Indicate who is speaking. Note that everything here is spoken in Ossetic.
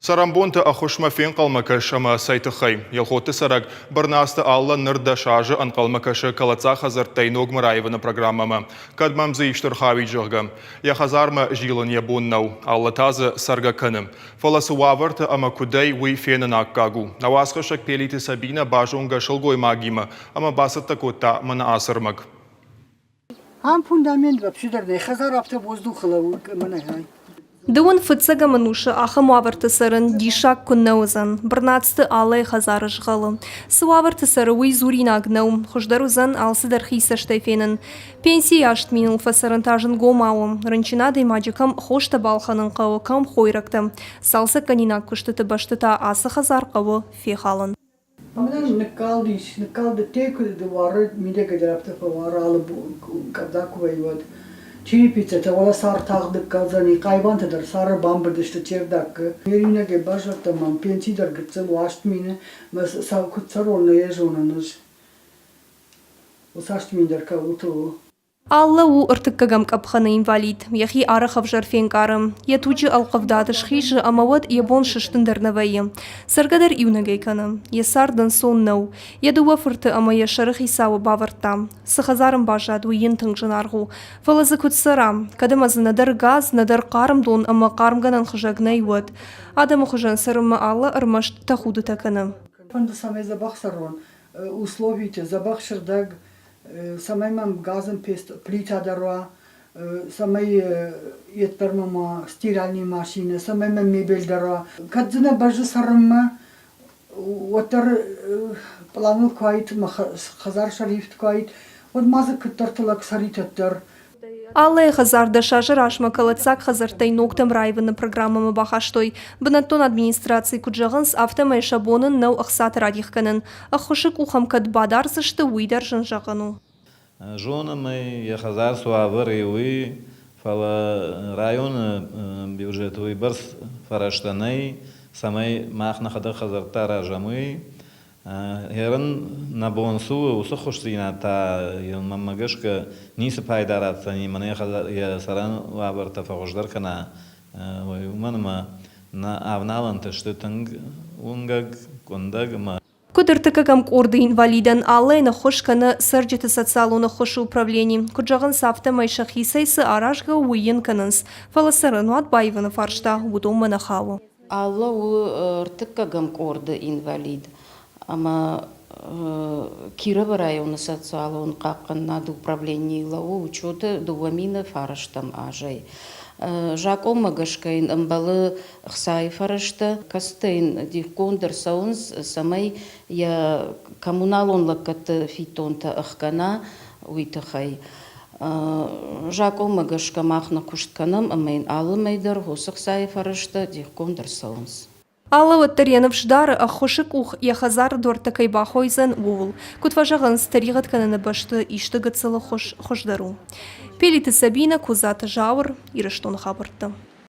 Speaker 1: Цӕрӕнбонты ӕххуысмӕ фенхъӕлмӕ кӕс ӕмӕ цӕй тыххӕй? Елхотты цӕрӕг Бырнацты Алла ныр 10 азы ӕнхъӕлмӕ кӕсы кӕлӕддзаг хӕдзӕрттӕй ногмӕ раивыны программӕмӕ. Кӕд мӕм дзы исты рхауид, зӕгъгӕ. Йӕ хӕдзармӕ зилын йӕ бон нӕу, Алла та дзы цӕргӕ кӕны. Фӕлӕ цы уавӕрты ӕмӕ куыдӕй, уый фенын аккаг у. Нӕ уацхӕссӕг Пелиты Сабинӕ базонгӕ сылгоймагимӕ ӕмӕ бацӕттӕ кодта мӕнӕ ацы ӕрмӕг.
Speaker 2: Ам фундамент вообще дӕр нӕ хӕдзар афтӕ воздухы лӕууы мӕнӕ хай.
Speaker 3: Дыууын фыццӕгӕм ӕнусы ахӕм уавӕрты цӕрын диссаг куыннӕ уыдзӕн. Бырнацты Аллӕйы хӕдзары згъӕлы. Цы уавӕрты цӕры, уый дзуринаг нӕу. Хуыздӕр уыдзӕн алцыдӕр хи цӕстӕй фенын. Пенсийы 8000-ыл фӕцӕрын та зынгомау у. Рынчын адӕймаджы кӕм хостӕ балхӕнын хъӕуы, кӕм хойрӕгтӕ. Цалцӕггӕнинаг куыстыты бӕсты та ацы хӕдзар хъӕуы фехалын.
Speaker 2: Мӕнӕн ныккалдис, ныккалд куыд уары, мидӕгӕй дӕр афтӕ фӕуары алы къӕвда куы вӕййы, уӕд. Черепицӕтӕ уӕлӕ цар тагъд ныккалдзӕни, хъайвантӕ дӕр цары бамбырд сты чердаккы. Ме ринӕгӕй баззадтӕн мӕм пенси дӕр гыццыл у, 8 000, мӕ куыд цӕрон, нӕ йӕ зонын ӕз. Уыцы 8 000 дӕр кӕуылты у.
Speaker 3: Аллӕ у ӕртыккӕгӕм къӕпхӕны инвалид. Йӕхи арӕх ӕвзӕр фенкъары. Йӕ туджы ӕлхъывдад схизы ӕмӕ уӕд йӕ бон сыстын дӕр нӕ вӕййы. Цӕргӕ дӕр иунӕгӕй кӕны. Йӕ цард ӕнцон нӕу. Йӕ дыууӕ фырты ӕмӕ йӕ сӕрыхицауы бавӕрдта. Цы хӕдзар ын баззад, уый йын тынг зынаргъ у. Фӕлӕ дзы куыд цӕра, кӕд ӕмӕ дзы нӕдӕр газ, нӕдӕр хъарм дон ӕмӕ хъармгӕнӕн хызӕг нӕй, уӕд? Адӕмы хуызӕн цӕрынмӕ Аллӕ ӕрмӕст тӕхудытӕ кӕны.
Speaker 2: Фӕнды цӕмӕй дзӕбӕх цӕрон, условиты дзӕбӕх сыгъдӕг цӕмӕй мӕм газын плита дӕр уа, цӕмӕй йеддӕрмӕ ма стиральный машинӕ, цӕмӕй мӕм мебель дӕр уа. Кӕд дзы нӕ бӕззы цӕрынмӕ, уӕддӕр пъланыл куы уаид, мӕ хӕдзар сӕрифт куы уаид, уӕд ма дзы куыддӕрты лӕг цӕрид уӕддӕр.
Speaker 3: Аллӕйы хӕдзар 10 азы размӕ кӕлӕддзаг хӕдзӕрттӕй ногтӕм раивыны программӕмӕ бахастой. Бынӕттон администрацийы куыд зӕгъынц, афтӕмӕй сӕ бон ын нӕу ӕхцаты радих кӕнын. Ӕххуысы къух ӕм кӕд бадардзысты, уый дӕр зын зӕгъӕн у.
Speaker 4: Зонӕм ӕй, йӕ хӕдзар цы уавӕры и, уый, фӕлӕ районы бюджеты уыйбӕрц фӕрӕзтӕ нӕй, цӕмӕй мах нӕхӕдӕг хӕдзӕрттӕ аразӕм, уый. Хӕрын нӕ бон цы у, уыцы хуыздзинад та йын, мӕнмӕ гӕсгӕ, ницы пайда ратдзӕни, мӕнӕ йӕ цӕрӕн уавӕртӕ фӕхуыздӕр кӕна, уымӕн ӕмӕ нӕ авналӕнтӕ сты тынг уынгӕг, къуындӕг ӕмӕ
Speaker 3: Куыд ӕртыккӕгӕм къорды инвалидӕн Аллӕйӕн ӕххуыс кӕны цӕрджыты социалон ӕххуысы управлени. Куыд зӕгъынц, афтӕмӕй сӕхицӕй цы аразгӕ у, уый йын кӕнынц. Фӕлӕ цӕрӕнуат баивыны фарста уыдонмӕ нӕ хауы.
Speaker 5: Алла у ӕртыккӕгӕм къорды инвалид ӕмӕ Кировы районы социалон хъахъхъӕнынады управленийы лӕууы учеты 2009 азӕй. Закъонмӕ гӕсгӕ йын ӕмбӕлы ӕхцайы фӕрӕзтӕ, кӕцытӕ йын дихгонд ӕрцӕуынц, цӕмӕй йӕ коммуналон лӕггӕдты фиддонтӕ ӕхгӕна, уый тыххӕй. Закъонмӕ гӕсгӕ мах нӕ куыст кӕнӕм ӕмӕ йын алы мӕй дӕр уыцы ӕхцайы фӕрӕзтӕ дихгонд ӕрцӕуынц.
Speaker 3: Алла уӕддӕр йӕ ныфс дары, ӕххуысы къух йӕ хӕдзары дуӕрттӕ кӕй бахойдзӕн, ууыл. Куыд фӕзӕгъынц, тӕригъӕд кӕныны бӕсты исты гыццыл ӕххуыс хуыздӕр у. Пелиты Сабинӕ, Козаты Зауыр, Ирыстоны хабӕрттӕ.